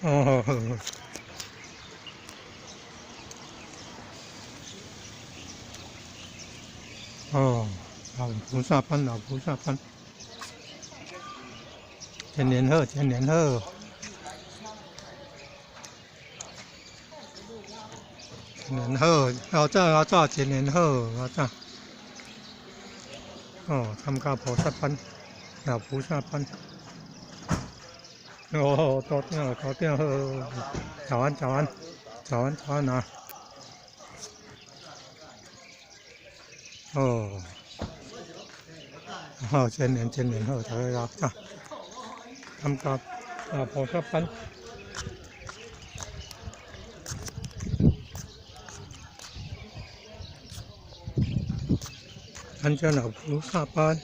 哦，好好。哦，老菩薩班，老菩薩班，千年好，千年好，千年好，老早老早千年好，老早。哦，參加菩薩班，老菩薩班。哦，頭頂頭頂好，早安早安，早安早安啊！哦，好，千年千年好，大家好，參加啊菩薩班，參加老菩薩班。